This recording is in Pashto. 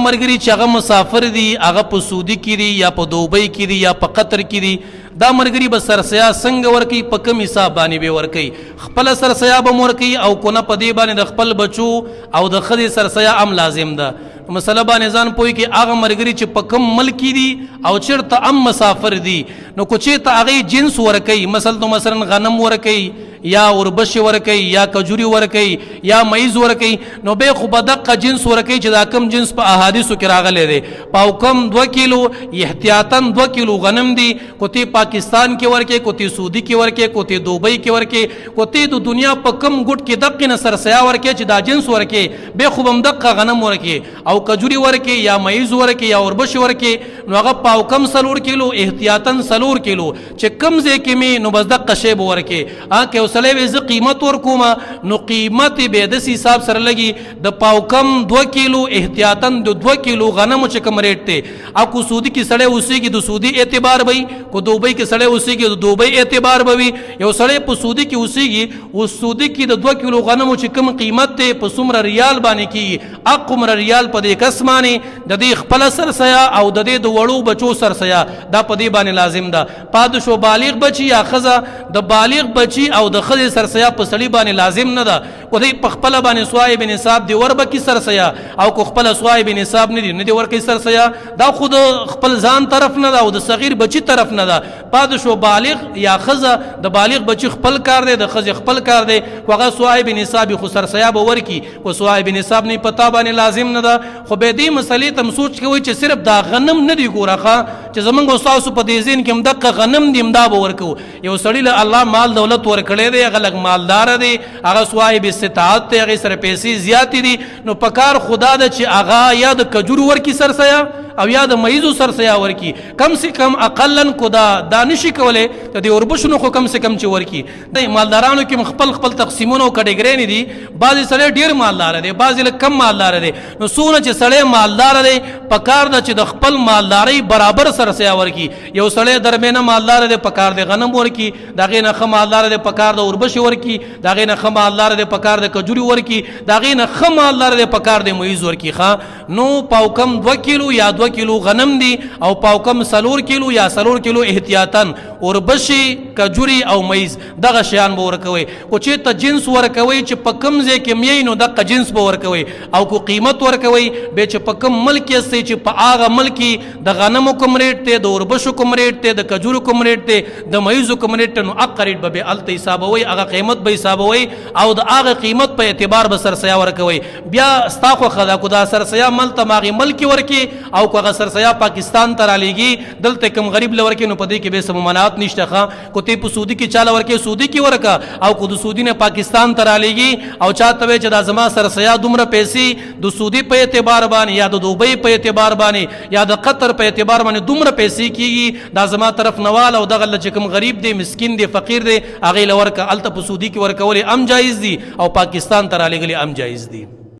مرګري چې هغه مسافر دي، هغه په سعودي کې دي یا په دوبۍ کې دي یا په قطر کې دي، دا مرګري به سرسیا څنګه ورکي، په کوم حساب باندې به ورکي؟ خپل سرسیا به ورکي او کنه په دې باندې د خپل بچو او د خدي سرسیا ام لازم ده؟ مسله باندې ځان پوي کې هغه مرګري چې په کوم ملک دي او چیرته ام مسافر دي، نو کوچې ته هغه جنس ورکي، مثلا غنم ورکي یا اوربشې ورکي یا کجوري ورکي یا مېز ورکي، نو به خو بدقه جنس ورکي چې دا کم جنس په احادیثو کې راغلي دي. پاو کم 2 کیلو احتیاطاً 2 کیلو غنم دي، کوتی پاکستان کې ورکي، کوتی سعودي کې ورکي، کوتی دوبۍ کې ورکي، کوتی د دنیا په کم ګټ کې دقه نه سرسیا ورکي چې دا جنس ورکي، به خو بم دقه غنم ورکي او کجوري ورکي یا مېز ورکي یا اوربشې ورکي، نو هغه پاو کم 4 کیلو احتیاطاً 4 کیلو چې کم ځای کې می نو بس دقه شی به ورکي. که وسړی وي زه قیمت ورکوم، نو قیمت به د حساب سره لګي د پاو کم 2 کیلو احتیاطاً د 2 کیلو غنمو چې کوم ریټ دی. او کو سعودي کې سړی اوسېږي د سعودي اعتبار به وي، کو دوبۍ کې سړی اوسېږي د دوبۍ اعتبار به وي. یو سړی په سعودي کې اوسېږي، اوس سعودي کې د 2 کیلو غنمو چې کوم قیمت دی په څومره ریال باندې کېږي، هغومره ریال په دې کس باندې د دې خپله سرسیا او د دې د وړو بچو سرسیا دا په دې باندې لازم ده. پاتې شو بالغ بچي یا ښځه، د بالغ بچي او د ښځې سرسیا په سړي باندې لازم نه ده. کو دی په خپله باندې صاحب نصاب دی وربکي سرسیا، او کو خپله صاحب نصاب نه دی نه دی ورکي سرسیا، دا خو د خپل ځان طرف نه ده او د صغیر بچي طرف نه ده. پاتې شو بالغ یا ښځه، د بالغ بچي خپل کار دی، د ښځې خپل کار دی، کو هغه صاحب نصاب خو سرسیا به ورکي، کو صاحب نصاب نه پتا باندې لازم نه ده. خو به دې مسلې ته سوچ کوي چې صرف دا غنم نه دی ګوره ښه، چې زمونږ استادو په دې ذهن کې هم دقه غنم دی هم دا به ورکوو. یو سړي له الله مال دولت ورکړی دی، هغه لږ مالدار دی، هغه صاحب استطاعت دی، هغې سره پیسې زیاتې دي، نو پکار خدا ده چې هغه یا د کجورو ورکي سرسیا او یا د میزو سرسیا ورکي، کم سے کم اقلا کو دا نشي کولی د دې اوربشونو خو کم سے کم چې ورکي. د مالدارانو کې خپل خپل تقسیمونه او کټګرۍ دي، بعضې سړی ډېر مالدار دی، بعضې لږ کم مالدار دی. نو څونه چې سړی مالدار دی پکار ده چې د خپل مالدارۍ برابر سرسیا ورکي. یو سړی درمیانه مالدار دی پکار دی غنم ورکي، د هغې نه ښه مالدار دی پکار دی اوربشې ورکي، د هغې نه ښه مالدار دی پکار دی کجوري ورکي، د هغې نه ښه مالدار دی پکار دی میز ورکي. ښه، نو پاو کم 2 کیلو یا 2 کیلو غنم دی او پاو کم 4 کیلو یا 4 کیلو احتیاطاً اوربشې، کجوري او میز دغه شیان به ورکوي. خو چې ته جنس ورکوي چې په کوم ځای کې میې نو دغه جنس به ورکوي، او کو قیمت ورکوي به چې په کوم ملک کې یاستئ چې په هغه ملک کې د غنمو کوم ریټ دی، د اوربشو کوم ریټ دی، د کجورو کوم ریټ دی، د میزو کوم ریټ دی، نو هغه ریټ به بیا هلته حسابوئ، هغه قیمت به حسابوئ او د هغه قیمت په اعتبار به سرسیا ورکوئ. بیا ستا خوښه ده که دا سرسیا مل ته هغې ملک کې ورکې او که هغه سرسیا پاکستان ته رالیږي دلته کوم غریب له ورکې، نو په دې کې به څه ممانعت نشته. ښه، که ته په سعودي کې چاله ورکې سعودي کې ورکه، او که د سعودي نه پاکستان ته رالیږي او چاته وایي چې دا زما سرسیا دومره پیسې د سعودي په اعتبار باندې یا د دوبۍ په اعتبار باندې یا د قطر په اعتبار باندې دومره پیسې کیږي، دا زما طرف نه واله او دغه له چې کوم غریب دی، مسکین دی، فقیر دی، هغې له ورکه. هلته په سعودي کې ورکولې هم جایز دي او پاکستان ته رالیږلې هم جایز دي.